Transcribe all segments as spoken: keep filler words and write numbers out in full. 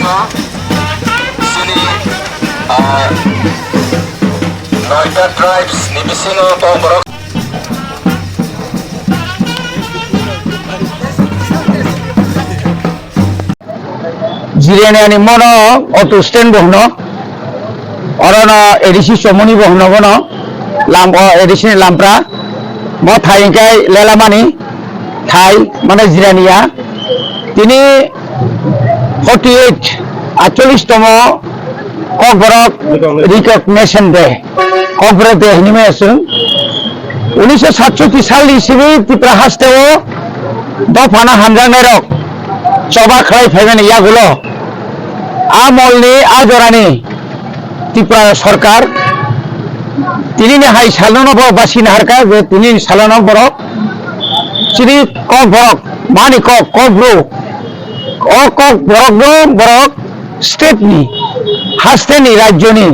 Chini, ah, noita tribes ni bisingo Kokborok. Jiraniani mono auto stand bo hwno, orono A D C Chomoni bo hwno bono, lam o A D C ni lampra, mo thai hwnkhe lelamani thai, mane jiraniya. Tini forty eight, atchollish tomo Kokborok Recognition Day. Kokborok de hinwi maya chwng. Unisho satchoti salni simi Tripura hasteo dophano hamjaknairok choba khlai phaimani yagulo a molni a jorani Tripura sorkar tinini hai salono borok basi naharka je tinini salono borok chini Kokborok mani kok, Kokbru, o Kokborokno borok state ni, haste ni, rajyo ni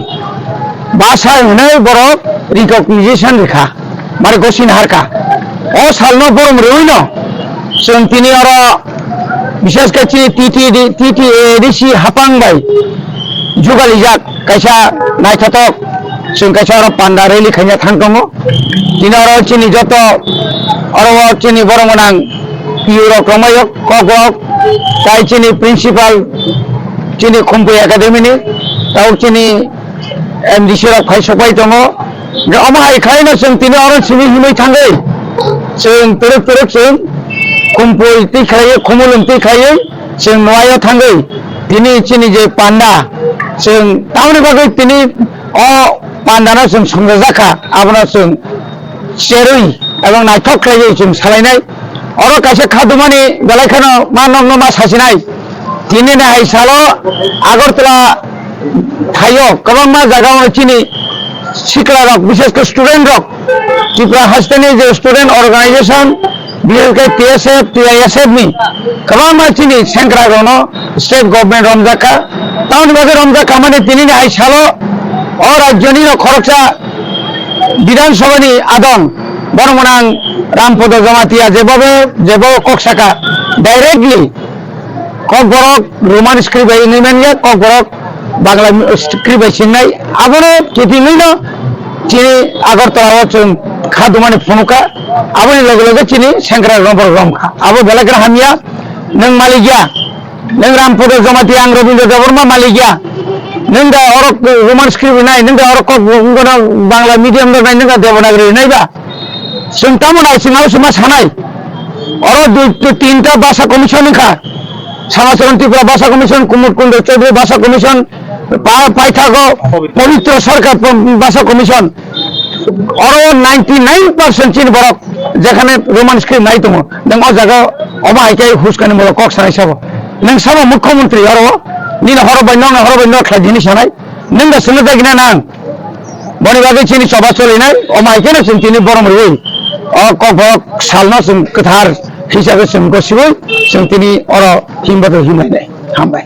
basa hwnwi borok recognition rikha, mari gosi naharka. O salno borom rwino chwng tini oro, bishesh khe chini T T D, T T A D C hapang bai jugalijak kaisa naithotok, chwng kaisa oro panda rally khaina thang tongo. Tini oro chini joto oro o chini borok gwnang P U rok romai rok, kok rok, tai chini principal, chini Khumpui Academy ni, tau chini M D C rok phai sokpai tongo. Hwnkhe omo hai khlaino chwng tini oro simi himwi thangwi, chwng twrwk twrwk chwng Khumpui twi khlaiwi, Khumulwng twi khlaiwi chwng nuaio thangwi tini chini je panda, chwng tamoni bagwi tini o pandano chwng songjajakha, abono chwng cherwi ebong naithok khlaiwi chwng salainai. Oro kaisa khadumani belai kheno ma nokno ma sasinai. Tinini hai salo Agartala thaio kwbangma jagao chini sikla rok, bishesh khe student rok, Tripura hasteni je student organization, bishesh khe T S F, T I S F ni kwbangma chini sengkrak rokno state government romjakha. Tamoni bagwi romjakha mani tinini hai salo o rajyoni no khoroksa Bidhan Sabha ni adong, borok mwnang Rampada Jamatia jebobo, jebobo kok saka directly Kokborok Roman script bai wngwi manya, Kokborok Bangla script bai singnai. Abono kitingwino chini Agartala o chwng kha dumani phunukha. Aboni loge loge chini sengkrak romborok romkha. Abo belai kheno hamya, nwng malik ya. Nwng Rampada Jamatia, ang Rabindra Debbarma malik ya. Nwng da oro Roman script nai, nwng da oro kok wngkha Bangla medium rok nai, nwng da Devanagari nai ba? Chwng tamo nai, chwng abo chwngma sanai. Oro dui, dui, tinta bhasha commission wngkha. Samacharan Tripura Bhasha Commission, Kumud Kunda Chaudhary Bhasha Commission, pa-, paithago Pabitra Sarkar Bhasha Commission. Oro ninety nine percent chini borok jekhane Roman script nai tongo. Nwng o jaga omo hai khe huskani molo kok sanai sabo. Nwng sabo mukhyamantri oro nini horo bai nokni horo bai nok khlai dini sanai. Nwng da swngjagina nang. Boni bagwi chini choba cholinai, omo hai kheno chwng tini borom rwi. O kokborok salno chwng kwthar hisabe chwng gosiwi chwng tini oro himbato himlainai. Hambai.